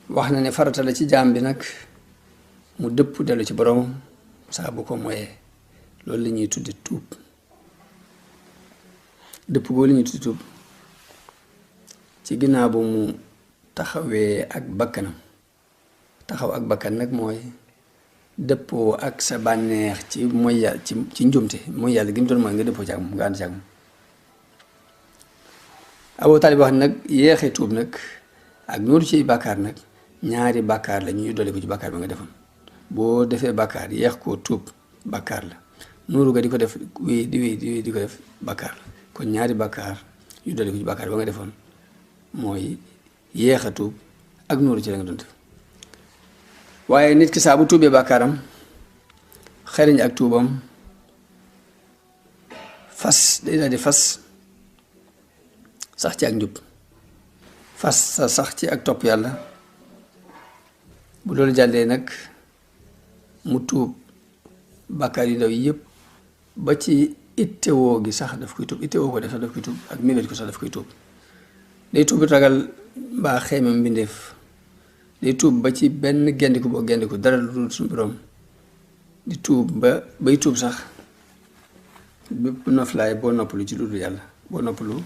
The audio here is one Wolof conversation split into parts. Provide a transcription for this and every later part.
wax na ne farata la ci jaam bi nag mu dëpp dellu ci boroomam saa bu ko moyee loolu la ñuy tudde tuub dëpp boo la ñuy tudde tuub ci ginnaaw bu mu taxawee ak bakkanam taxaw ak bakkan nag mooy dëppoo ak sa bànneex ci mooy yàlla ci njumte mooy yàlla gi mu doon mooy nga dëppoo ci ak moom nga ànd ci ak moom Abu Taalib wax nag yeexee tuub nag ak nuuru ci bàkkaar nag ñaari bàkkaar la ñuy dolli ko ci bàkkaar ba nga defoon boo defee bàkkaar yeex koo tuub bàkkaar la nuuru ga di ko def di ko def bàkkaar la kon ñaari bàkkaar yu dolli ko ci bàkkaar ba nga defoon mooy yeex a tuub ak nuuru ci la nga doon def waaye nit ki saa bu tuubee bàkkaaram xeriñ ak tuubam fas day daal di fas sax ci ak njub fas sa sax ci ak topp yàlla bu loolu jàllee nag mu tuub bàkkaar yu ndaw yi yëpp ba ci ittewoo gi sax daf koy tuub ittewoo ko def sax daf koy tuub ak mébét ko sax daf koy tuub day tuub ragal mbaa xeemam mbindeef day tuub ba ci benn gendiku boo gendiku dara lu dul suñu borom di tuub bay tuub sax bépp noflaay boo noppalu ci lu dul yàlla boo noppalu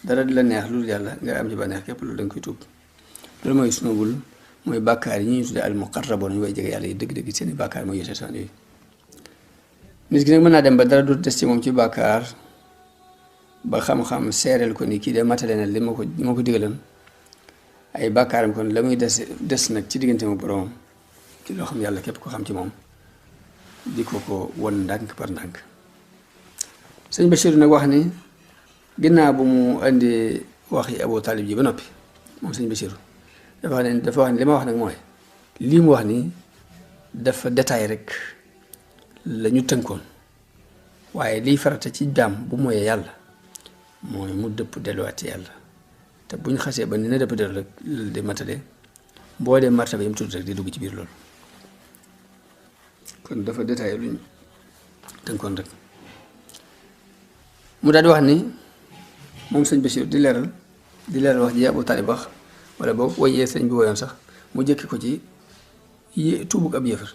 dara di la neex lu dul yàlla nga am ci ba neex képp loolu da nga koy tuub loolu mooy sunubul mooy bàkkaar yi ñuy tuddee al muqarraboon ñu way jege yàlla yi dëgg-dëgg seeni bàkkaar mooy yéete san yooyu nit ki nag mën naa dem ba dara du des ci moom ci bàkkaar ba xam-xam seereel ko ni kii de matale na li ma ko digaloon ay bàkkaaram kon la muy des nag ci diggante mu boromam ci loo xam yàlla képp ko xam ci moom di ko won ndànk par ndànk sëñ Bachir nag wax ni ginnaaw bu mu indi wax yi Abu Taalib ji ba noppi moom sëñ Bachir dafa wax ne li ma wax nag mooy lii mu wax ni dafa détail rek la ñu tënkoon waaye liy farata ci jaam bu moyee yàlla mooy mu dëpp delluwaat ci yàlla te buñ xasee ba ni na dëpp dellu rek di matale boo dee martaba yi mu tudd rek di dugg ci biir loolu kon dafa détaillé luñ tënkoon rek mu daal di wax ni moom sëñ Bachir di leeral wax ji Abu Taalib wax wala boobu woyee sëñ bi woyoon sax mu jëkki ko ci tuubug ab yëfër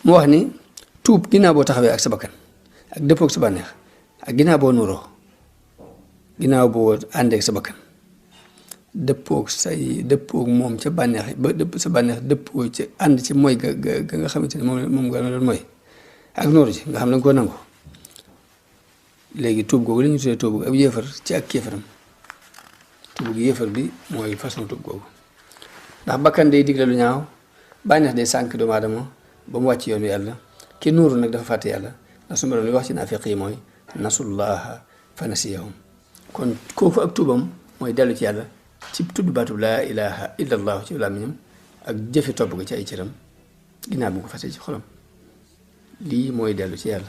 mu wax ni tuub ginnaaw boo taxawee ak sa bakkan ak dëppoog sa bànneex ak ginnaaw boo nuroo ginnaaw boo àndeek sa bakkan dëppoog moom ca bànneex ba sa bànneex dëppoo ci ànd ci mooy ga nga xamante ne moom nga doon mooy ak nooru ji nga xam ne nga koo nangu léegi tuub googu la ñu tuddee tuub ab yéefar ci ak kéefaram tuub yéefar bi mooy façon tuub googu ndax bakkan day digle lu ñaaw bànneex day sànk doomu aadama ba mu wàcc yoonu yàlla ki nuuru nag dafa fàtte yàlla ndax su ma doon li wax ci naafiq yi mooy nasullaha fa nasiyahum kon kooku ak tuubam mooy dellu ci yàlla ci tudd baatub laa ilaha illa allah ci làmmiñam ak jëfe topp ko ci ay cëram ginnaaw bu ko fàtte ci xolam lii mooy dellu ci yàlla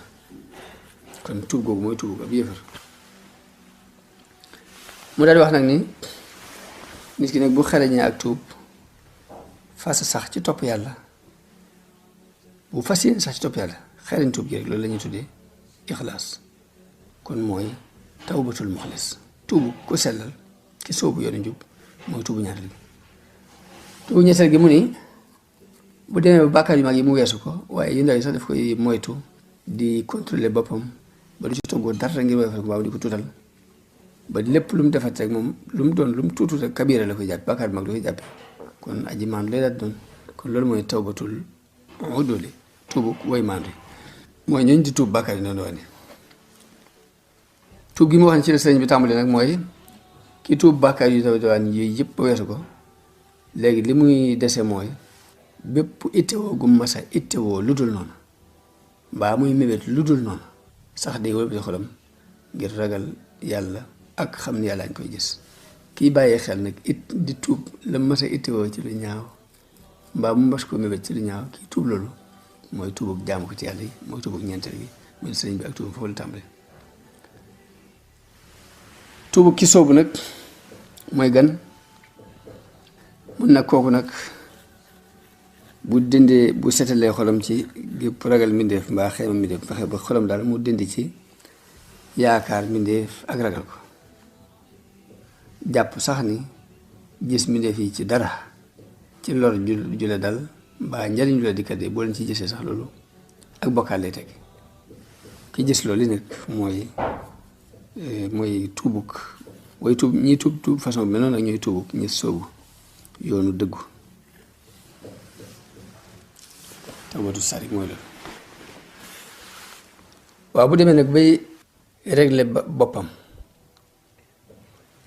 kon tuub googu mooy tuub ab yéefar mu daal di wax nag ni nit ki nag bu xereñee ak tuub fas sax ci topp yàlla bu fas yéene sax ci topp yàlla xereñ tuub gi rek loolu la ñuy tuddee ixlaas kon mooy tawbatul muxlis tuubu ku sellal ki soobu yoonu njub mooy tuubu ñaareel gi tuubu ñetteel gi mu ni bu demee ba bàkkaar yu mag yi mu weesu ko waaye yu ndaw yi sax daf koy moytu di contrôler boppam ba du ci toggoo dara ngir woyofal ko baaw di ko tuutal ba lépp lu mu defat rek moom lu mu doon lu mu tuutu rek kabira la koy jàpp bàkkaar bi mag la koy jàppe kon aji maandu lay daal doon kon loolu mooy tawbatul uduli tuubu way maandu mooy ñooñ di tuub bàkkaar yi noonu wane tuub gi mu wax ne ci la sëriñ bi tàmbali nag mooy ki tuub bàkkaar yu daw dawaan yooyu yëpp ba weesu ko léegi li muy dese mooy bépp ittewoo gu masa ittewoo lu dul noonu mbaa muy mébét lu dul noonu sax day wëlbati xolam ngir ragal yàlla ak xam ni yàlla ñu koy gis kii bàyyee xel nag di tuub la masa ittewoo ci lu ñaaw mbaa mu mas ko mébét ci lu ñaaw kii tuub loolu mooy tuubug jaamu ko ci yàlla yi mooy tuubug ñeenteel gi muy sëriñ bi ak tuub foofu la tàmbali tuubug ki soobu nag mooy gan mun nag kooku nag bu dindee bu setalee xolam ci gépp ragal mbindeef mbaa xeema mbindeef fexe ba xolam daal mu dindi ci yaakaar mbindeef ak ragal ko jàpp sax ni gis mi def yi ci dara ci lor ju la dal mbaa njariñ lu la dikkat de boo leen ci gisee sax loolu ak bokkaal lay teg ki gis loolu nag mooy tuubuk way tuub ñi tuub façon bi mel noonu ak ñooy tuubuk ñi soobu yoonu dëggu tawbatu sarik mooy loolu. waaw bu demee nag bay régler boppam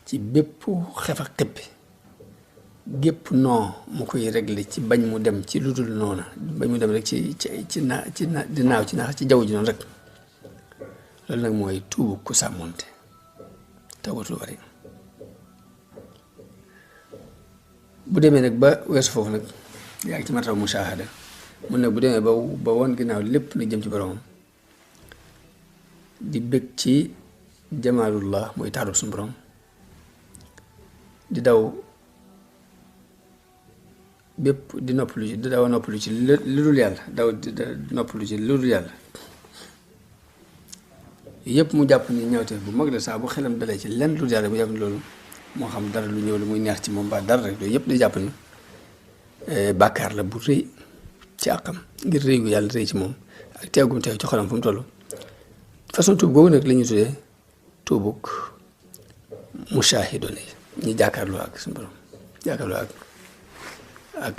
ci bépp xef ak xippi gépp non mu koy régler ci bañ mu dem ci lu dul noona bañ mu dem rek ci di naaw ci jaww ji noonu rek loolu nag mooy tuubu ku sàmmonte tawbatul wari. bu demee nag ba weesu foofu nag yaa ngi ci martaba mushahada mun nag bu demee ba woon ginnaaw lépp nag jëm ci boromam di bëgg ci jamaalullah mooy taaru suñu borom di daw bépp di noppalu ci lu dul yàlla di noppalu ci lu dul yàlla yëpp mu jàpp ni ñawteef bu mag la saa bu xelam dalee ci lenn lu dul yàlla mu jàpp ni loolu moo xam dara lu ñëw la muy neex ci moom ba dara rek loolu yëpp di jàpp ni bàkkaar la bu rëy ci àqam ngir rëy gu yàlla rëy ci moom ak teegum teew ci xolam fu mu toll. façon tuub googu nag la ñuy tuddee tuubuk mushaahidoon yi ñi jàkkaarloo ak suñu borom jàkkaarloo ak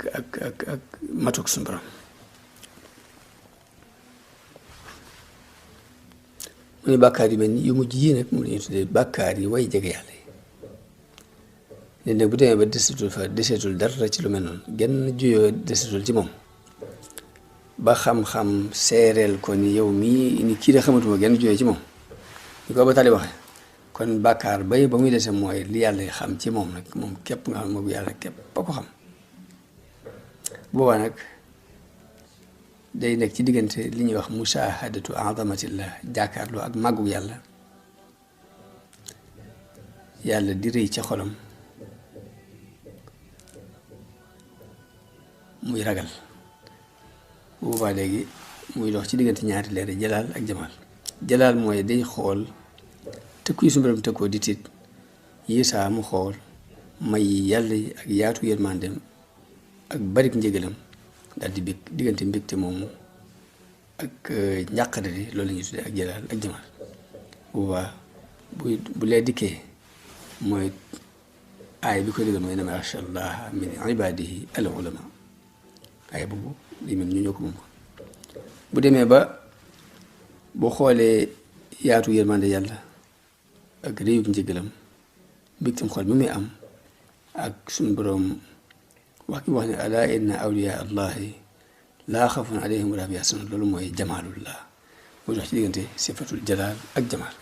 matuk suñu borom. mu ne bàkkaar yu mel ni yu mujj yii nag moom la ñuy tuddee bàkkaar yi way jege yàlla yi. léegi nag bu demee ba deseetul dara ci lu mel noonu genn juyoo deseetul ci moom ba xam-xam seereel ko ni yow mii ni kii de xamatuma genn juyoo ci moom ñu ko ba tali waxee kon bàkkaar ba muy dese mooy li yàlla xam ci moom nag moom képp nga xam ne moom yàlla képp ba ko xam boobaa nag day nekk ci diggante li ñuy wax mushahadatu azamatillah jàkkaarloo ak màggu yàlla di rëy ci xolam muy ragal bu boobaa léegi muy dox ci diggante ñaari leer jalaal ak jamaal. jalaal mooy day xool tëkku yi suñu borom tëkkoo di tiit yi saa mu xool may yàlla yi ak yaatu yërmandeem ak barik njëgalam daal di bég diggante mbégte moomu ak njàqare di loolu la ñuy tuddee ak jalaal ak jamaal. bu boobaa bu lee dikkee mooy aay bi ko digal mooy innamaa yaxsha llaaha min ibaadihi al ulamaa aay boobu li mel ñu ñoo ko moom bu demee ba boo xoolee yaatu yërmande yàlla ak réew njëgalam mbégtam xol mi muy am ak suñu boroom wax ki wax ne alaa inna awliyaa allahi laa xawfun alayhim wa laa hum yaxzanun loolu mooy jamaalullah muy dox ci diggante sifatul jalaal ak jamaal.